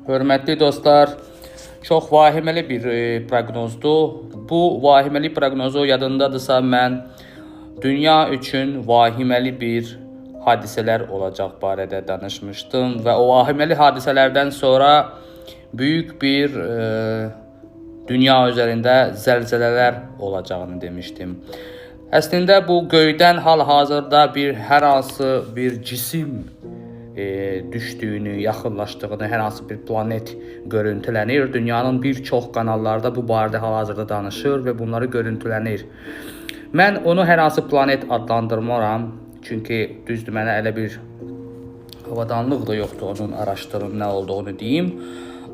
Hörmətli dostlar, çox vahiməli bir proqnozdur. Bu vahiməli proqnozu yadındadırsa, mən dünya üçün vahiməli bir hadisələr olacaq barədə danışmışdım və o vahiməli hadisələrdən sonra böyük bir dünya üzərində zəlzələlər olacağını demişdim. Əslində bu göydən hal-hazırda bir hər hansı bir cisim düşdüyünü, yaxınlaşdığını, hər hansı bir planet görüntülənir. Dünyanın bir çox kanallarda bu barədə hal-hazırda danışır və bunları görüntülənir. Mən onu hər hansı planet adlandırmaram, çünki düzdür, mənə elə bir havadanlıq da yoxdur onun araşdırım nə olduğunu deyim.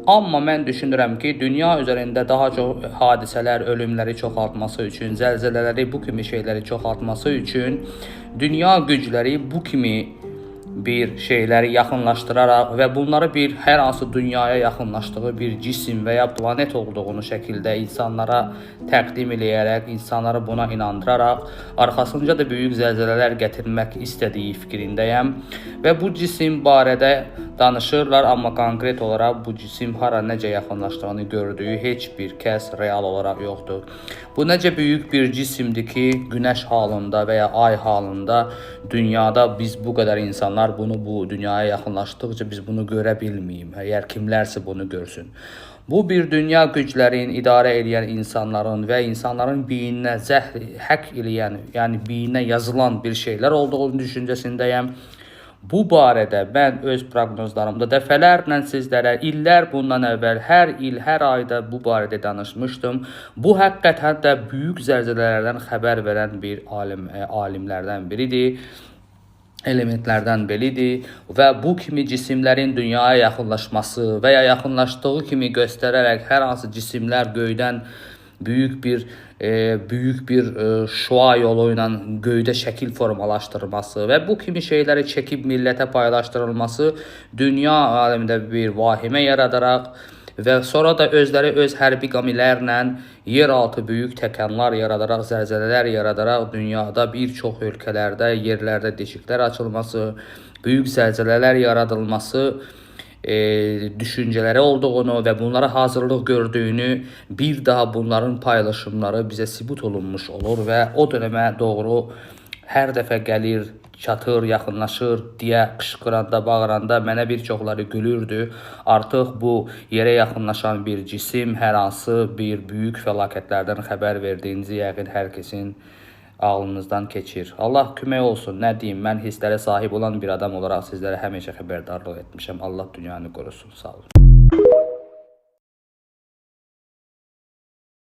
Amma mən düşünürəm ki, dünya üzərində daha çox hadisələr, ölümləri çoxaltması üçün, zəlzələləri, bu kimi şeyləri çoxaltması üçün dünya gücləri bu kimi bir şeyləri yaxınlaşdıraraq və bunları bir hər hansı dünyaya yaxınlaşdığı bir cisim və ya planet olduğunu şəkildə insanlara təqdim eləyərək, insanları buna inandıraraq, arxasınca da böyük zəlzələlər gətirmək istədiyi fikrindəyəm və bu cisim barədə danışırlar, amma konkret olaraq bu cisim hara necə yaxınlaşdığını gördüyü heç bir kəs real olaraq yoxdur. Bu necə böyük bir cisimdir ki, günəş halında və ya ay halında dünyada biz bu qədər insanlar bunu bu dünyaya yaxınlaşdıqca biz bunu görə bilməyim. Əgər kimlərsə bunu görsün. Bu bir dünya güclərin, idarə eləyən insanların və insanların beyninə zəhr həkk eləyən, yəni beyninə yazılan bir şeylər olduğunu düşüncəsindəyəm. Bu barədə mən öz proqnozlarımda dəfələrlə sizlərə illər bundan əvvəl hər il, hər ayda bu barədə danışmışdım. Bu həqiqətən də böyük zəlzələlərdən xəbər verən bir alimlərdən biridir. Elementlərdən biridir və bu kimi cisimlərin dünyaya yaxınlaşması və ya yaxınlaşdığı kimi göstərərək hər hansı cisimlər göydən böyük bir şua yolu ilə göydə şəkil formalaşdırması və bu kimi şeyləri çəkib millətə paylaşdırılması dünya aləmində bir vahimə yaradaraq və sonra da özləri öz hərbi qamilərlə yeraltı böyük təkanlar yaradaraq, zəlzələlər yaradaraq dünyada bir çox ölkələrdə, yerlərdə deşiklər açılması, böyük zəlzələlər yaradılması düşüncələri olduğunu və bunlara hazırlıq gördüyünü bir daha bunların paylaşımları bizə sübut olunmuş olur və o dönəmə doğru hər dəfə gəlir, çatır, yaxınlaşır deyə qışqıranda, bağıranda mənə bir çoxları gülürdü. Artıq bu yerə yaxınlaşan bir cisim hər hansı bir böyük fəlakətlərdən xəbər verdiyinizi yəqin hər kəsin ağlınızdan keçir. Allah kömək olsun. Nə deyim, mən hisslərə sahib olan bir adam olaraq sizlərə həmişə xəbərdarlıq etmişəm. Allah dünyanı qorusun. Sağ olun.